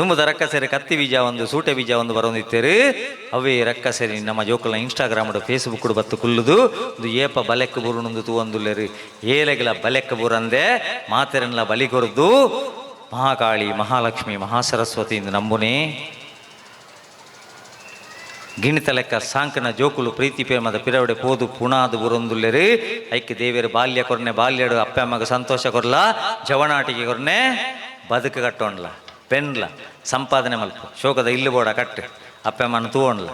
ದುಂಬುದ ರಕ್ಕಸೆರೆ ಕತ್ತಿ ಬೀಜ ಒಂದು ಸೂಟೆ ಬೀಜ ಒಂದು ಬರೋಂದಿತ್ತೇರು. ಅವೇ ರಕ್ಕಸೆರಿ ನಮ್ಮ ಜೋಕುಲ್ನ ಇನ್ಸ್ಟಾಗ್ರಾಮ್ ಫೇಸ್ಬುಕ್ ಬತ್ತು ಕುಲ್ಲುದು ಒಂದು ಏಪ ಬಲೆಕ್ ಬೂರುಣಂದು ತೂವಂದುಲ್ಲೆರು. ಏಲೆಗಲ ಬಲೆಕ್ ಬೂರಂದೆ ಮಾತೆರನ್ಲ ಬಲಿ ಕೊರ್ದು ಮಹಾಕಾಳಿ ಮಹಾಲಕ್ಷ್ಮಿ ಮಹಾಸರಸ್ವತಿ ಇಂದು ನಂಬುನೇ. ಗಿಣಿತ ಲೆಕ್ಕ ಸಾಂಕನ ಜೋಕುಲು ಪ್ರೀತಿ ಪ್ರೇಮದ ಪಿರವಡೆ ಪೋದು ಪುಣಾದು ಬುರೊಂದುಲ್ಲೆರು. ಐಕ್ ದೇವೆರು ಬಾಲ್ಯ ಕೊರ್ನೆ, ಬಾಲ್ಯಡು ಅಪ್ಪೆ ಅಮ್ಮಗ ಸಂತೋಷ ಕೊರ್ಲ, ಜವನಾಟಿಗೆ ಕೊರ್ನೆ, ಬದುಕು ಕಟ್ಟೋಣ್ಲ, ಪೆನ್ಲ ಸಂಪಾದನೆ ಮಲ್ಪ, ಶೋಕದ ಇಲ್ಲು ಬೋಡ ಕಟ್ಟು, ಅಪ್ಪೆ ಅಮ್ಮನ ತೂವಣ್ಲ.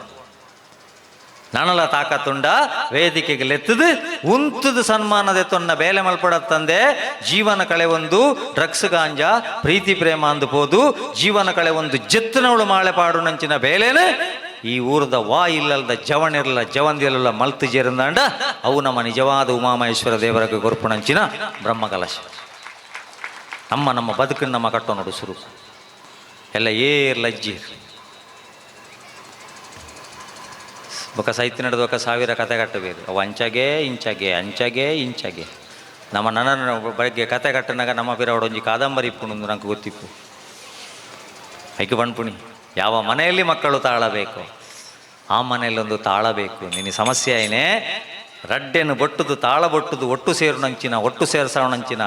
ನನಲ ತಾಕತ್ತುಂಡ ವೇದಿಕೆಗೆ ಲೆತ್ತದು ಉಂತುದು ಸನ್ಮಾನದ ತೊನ್ನ ಬೇಲೆ ಮಲ್ಪಡತ್ತಂದೆ ಜೀವನ ಕಳೆ ಒಂದು ಡ್ರಗ್ಸ್ ಗಾಂಜಾ ಪ್ರೀತಿ ಪ್ರೇಮ ಅಂದು ಪೋದು ಜೀವನ ಕಳೆ ಒಂದು ಜೆತ್ತನವಳು ಮಾಳೆ ಪಾಡು ನಂಚಿನ ಬೇಲೆನೆ ಈ ಊರದ ವಾ ಇಲ್ಲಲ್ದ ಜವನಿರಲ್ಲ ಜವಂದಿರಲ್ಲ ಮಲ್ತು ಜೇರಂದಾಂಡ ಅವು ನಮ್ಮ ನಿಜವಾದ ಉಮಾಮಹೇಶ್ವರ ದೇವರಗೆ ಕೊರ್ಪುಣಂಚಿನ ಬ್ರಹ್ಮಕಲಶ. ನಮ್ಮ ನಮ್ಮ ಬದುಕನ್ನು ನಮ್ಮ ಕಟ್ಟೋ ನೋಡು ಸುರು ಎಲ್ಲ ಏರ್ ಲಜ್ಜಿ ಬೊಕ ಸೈತ್ ನಡೆದು ఒక ಸಾವಿರ ಕತೆ ಕಟ್ಟಬೇಕು. ಅವು ಅಂಚಾಗೆ ಇಂಚಾಗೆ ಅಂಚಾಗೆ ಇಂಚಾಗೆ ನಮ್ಮ ನನ್ನ ಬಗ್ಗೆ ಕತೆ ಕಟ್ಟನಾಗ ನಮ್ಮ ಪಿರವಡ ಒಂಜಿ ಕಾದಂಬರಿ ಇಪ್ಪುಂಡು ನಂಗೆ ಗೊತ್ತಿಪ್ಪು. ಐಕೆ ಪಣ್ಪುಣಿ ಯಾವ ಮನೆಯಲ್ಲಿ ಮಕ್ಕಳು ತಾಳಬೇಕು ಆ ಮನೆಯಲ್ಲಿ ಒಂದು ತಾಳಬೇಕು. ನಿನ್ನ ಸಮಸ್ಯೆ ಏನೇ ರಡ್ಡೆನು ಬೊಟ್ಟುದು ತಾಳ ಬೊಟ್ಟುದು ಒಟ್ಟು ಸೇರುನಂಚಿನ ಒಟ್ಟು ಸೇರ್ಸವಣಂಚಿನ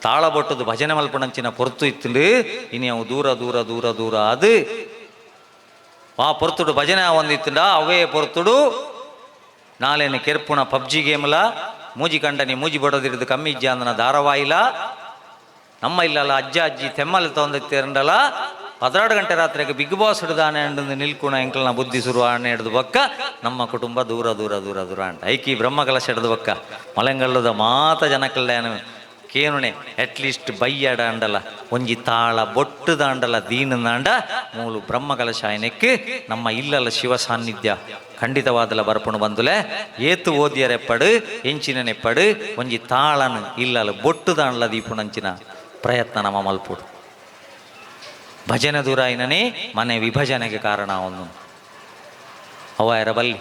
ತಾಳ ಬೊಟ್ಟುದು ಭಜನೆ ಮಲ್ಪಣಂಚಿನ ಪೊರ್ತು ಇತ್ತುಂಡು. ಇನಿ ಅವು ದೂರ ದೂರ ದೂರ ದೂರ ಅದು ಆ ಪೊರ್ತುಡು ಭಜನೆ ಒಂದಿತ್ತುಂಡ ಅವೇ ಪೊರ್ತುಡು ನಾಲೇನು ಕೆರ್ಪುಣ ಪಬ್ಜಿ ಗೇಮ್ಲ ಮೂಜಿ ಕಂಡನಿ ಮೂಜಿ ಬಡೋದಿರಿದು ಕಮ್ಮಿ ಇಜ್ಜಾಂದನ ಧಾರಾವಾಹಿಲ ನಮ್ಮ ಇಲ್ಲಲ್ಲ ಅಜ್ಜ ಅಜ್ಜಿ ತೆಮ್ಮಲ್ ತೊಂದಿತ್ತಿರಂಡಲ 12 ಗಂಟೆ ರಾತ್ರಿಗೆ ಬಿಗ್ ಬಾಸ್ ಹಿಡ್ದಾನೆ ಅಂಡು ನಿಲ್ಕುಣ ಎಂಕಲ್ನ ಬುದ್ಧಿ ಶುರು ಆಣೆ ಹಿಡ್ದು ಬಕ್ಕ ನಮ್ಮ ಕುಟುಂಬ ದೂರ ದೂರ ದೂರ ದೂರ ಅಂಟ. ಐಕಿ ಬ್ರಹ್ಮಕಲಶ ಹಿಡ್ದು ಬಕ್ಕ ಮಲಂಗಲ್ಲದ ಮಾತ ಜನಕಲ್ಯಾನ ಕೇನುಣೆ ಅಟ್ಲೀಸ್ಟ್ ಬಯ್ಯಾಡ ಅಂಡಲ ಒಂಜಿ ತಾಳ ಬೊಟ್ಟುದಾಂಡಲ ದೀನಂದಾಂಡ ಮೂಲು ಬ್ರಹ್ಮಕಲಶ ಆಯನೆಕ್ ನಮ್ಮ ಇಲ್ಲಲ ಶಿವ ಸಾನ್ನಿಧ್ಯ ಖಂಡಿತವಾದಲ ಬರ್ಪಣು ಬಂದುಲೆ. ಏತು ಓದಿಯರೆಪ್ಪಡು ಎಂಚಿನನೆಪ್ಪಡು ಒಂಜಿ ತಾಳನು ಇಲ್ಲಲ ಬೊಟ್ಟುದಾಂಡಲ ದೀಪುಣಂಚಿನ ಪ್ರಯತ್ನ ನಮ್ಮ ಮಲ್ಪುಡು. ಭಜನೆ ದೂರ అయిననే ಮನೆ ವಿಭಜನೆಗೆ ಕಾರಣ ಅವನು ಅವ ಬಲ್ಲಿ.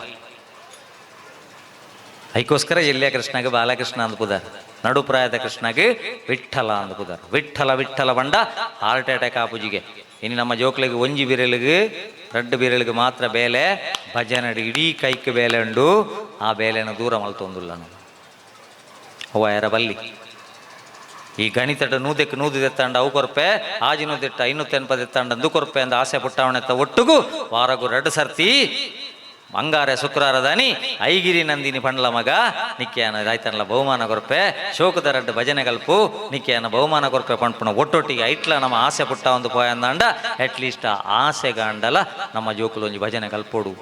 ಅದಕ್ಕೋಸ್ಕರ ಎಲ್ಲಿಯ ಕೃಷ್ಣಗೆ ಬಾಲಕೃಷ್ಣ ಅಂದ್ಪುದಾರ, ನಡುಪ್ರಾಯದ ಕೃಷ್ಣಗೆ ವಿಠಲ ಅಂದ್ಪುದಾರ. ವಿಠಲ ವಿಠಲ ಬಂಡ ಹಾರ್ಟ್ ಅಟ್ಯಾಕ್ ಆಪುಜಿಗೆ. ಇನ್ನು ನಮ್ಮ ಜೋಕ್ಲಿಗೆ ಒಂಜಿ ಬಿರಲಿಗೆ ರಡ್ಡು ಬಿರಲಿಗೆ ಮಾತ್ರ ಬೇಲೆ, ಭಜನೆ ಇಡೀ ಕೈക്ക് ಬೇಲೆ ಉಂಡು. ಆ ಬೇಲೆನ ದೂರ ಮಲ್ತೊಂದುಲ್ಲ ಅವ ಬಲ್ಲಿ. ಈ ಗಣಿತಟ ನೂದಕ್ಕೆ ನೂದು ದೆತ್ತಾಂಡ ಅವು ಕೊರ್ಪೆ, ಆಜಿ ನೂದೆಟ್ಟ 580 ದೆತ್ತಾಂಡ ಅಂದು ಕೊರ್ಪೆ ಅಂದ ಆಸೆ ಪುಟ್ಟಾವಣೆತ್ತ ಒಟ್ಟುಗು ವಾರಗು ರಡ್ಡು ಸರ್ತಿ ಮಂಗಾರೆ ಶುಕ್ರಾರ ದಾನಿ ಐಗಿರಿ ನಂದಿನಿ ಪಂಡ್ಲ ಮಗ ನಿಕ್ಕೆಯನ ರಾಯ್ತನಲ ಬಹುಮಾನ ಕೊರ್ಪೆ, ಶೋಕದ ರಡ್ಡು ಭಜನೆ ಕಲ್ಪು ನಿಕ್ಕೆಯನ ಬಹುಮಾನ ಕೊರ್ಪೆ ಪಂಪುಣ ಒಟ್ಟೊಟ್ಟಿಗೆ ಐಟ್ಲ ನಮ್ಮ ಆಸೆ ಪುಟ್ಟ ಒಂದು ಪೋಯಂದಾಂಡ ಅಟ್ಲೀಸ್ಟ್ ಆಸೆ ಗಾಂಡಲ ನಮ್ಮ ಜೋಕುಲು ಒಂಜಿ ಭಜನೆ ಕಲ್ಪೋಡು.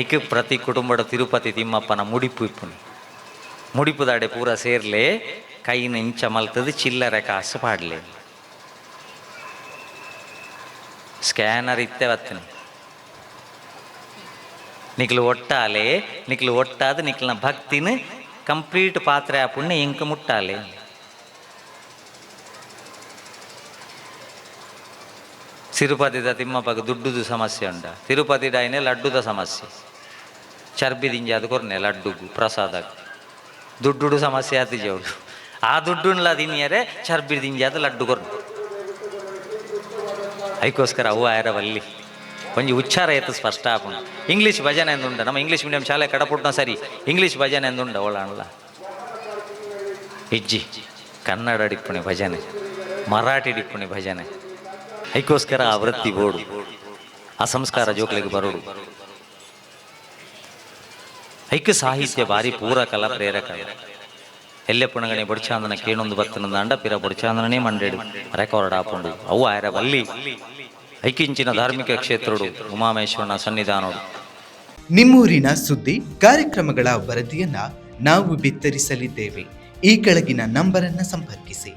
ಐಕ್ ಪ್ರತಿ ಕುಟುಂಬದ ತಿರುಪತಿ ತಿಮ್ಮಪ್ಪನ ಮುಡಿಪು ಇಪ್ಪುನಿ. ಮುಡಿಪುದಾಡೆ ಪೂರ ಸೇರ್ಲೆ, ಕೈನ ಇಂಚ ಮಲ್ತದು ಚಿಲ್ಲರೆ ಕಾಸು ಪಾಡ್ಲೆ. ಸ್ಕ್ಯಾನರ್ ಇತ್ತೆ ಬತ್ತನೆ. ನಿಕ್ಲು ಒಟ್ಟಾಲೆ ನಿಕ್ಲು ಒಟ್ಟಾದ ನಿಕ್ಲಿನ ಭಕ್ತಿನ ಕಂಪ್ಲೀಟ್ ಪಾತ್ರೆ ಆಪುಣ್ಯ ಇಂಕ ಮುಟ್ಟಾಲೆ. ತಿರುಪತಿದ ತಿಮ್ಮಪ್ಪಗೆ ದುಡ್ಡುದು ಸಮಸ್ಯೆ ಉಂಡ, ತಿರುಪತಿ ಡಾಯಿನೆ ಲಡ್ಡುದ ಸಮಸ್ಯೆ. ಚರ್ಬಿ ದಿಂಜಾದ ಕೊರ್ನೆ ಲಡ್ಡುಗು ಪ್ರಸಾದ. ದುಡ್ಡುಡು ಸಮಸ್ಯೆ ಆತಿಜವಳು ಆ ದುಡ್ಡುನ್ಲ ತಿನ್ನಿಯರೆ ಚರ್ಬಿ ದಿಂಜಾದ ಲಡ್ಡು ಕೊರ್ನೆ. ಅದಕ್ಕೋಸ್ಕರ ಅವು ಆಯರವಲ್ಲಿ ಒಂಜಿ ಉಚ್ಚಾರ ಎತ್ತು ಸ್ಪಷ್ಟ ಆಪುಂಡು. ಇಂಗ್ಲೀಷ್ ಭಜನೆ ಎಂದುಂಡ ನಮ್ಮ ಇಂಗ್ಲೀಷ್ ಮೀಡಿಯಂ ಶಾಲೆ ಕಡಪುಟ್ನ ಸರಿ ಇಂಗ್ಲೀಷ್ ಭಜನೆ ಎಂದುಂಡ ಅವಳ ಇಜ್ಜಿ. ಕನ್ನಡ ಡಿಪ್ಪುಣಿ ಭಜನೆ, ಮರಾಠಿ ಡಿಪ್ಪುಣಿ ಭಜನೆ. ಅದಕ್ಕೋಸ್ಕರ ಆ ವೃತ್ತಿ ಬೋಡು, ಆ ಸಂಸ್ಕಾರ ಜೋಕ್ಲಿಗೆ ಬರೋಡು. ಐಕ್ ಸಾಹಿತ್ಯ ಭಾರಿ ಪೂರಕಲ ಪ್ರೇರಕ. ಎಲ್ಲೆ ಪುಣಗಣಿ ಬೊಡ್ಚಾಂದನ ಕೇಣೊಂದು ಬತ್ತನಂದಾಂಡ ಪಿರ ಬೊಡ್ಚಾಂದನೇ ಮಂಡೇಡು ರೆಕಾರ್ಡ್ ಆಪುಂಡು. ಅವು ಆಯರ ಬಲ್ಲಿ. ಐಕಿಂಚಿನ ಧಾರ್ಮಿಕ ಕ್ಷೇತ್ರಡು ಉಮಾಮೇಶ್ವರನ ಸನ್ನಿಧಾನೋಡು. ನಿಮ್ಮೂರಿನ ಸುದ್ದಿ ಕಾರ್ಯಕ್ರಮಗಳ ವರದಿಯನ್ನ ನಾವು ಬಿತ್ತರಿಸಲಿದ್ದೇವೆ. ಈ ಕೆಳಗಿನ ನಂಬರನ್ನ ಸಂಪರ್ಕಿಸಿ.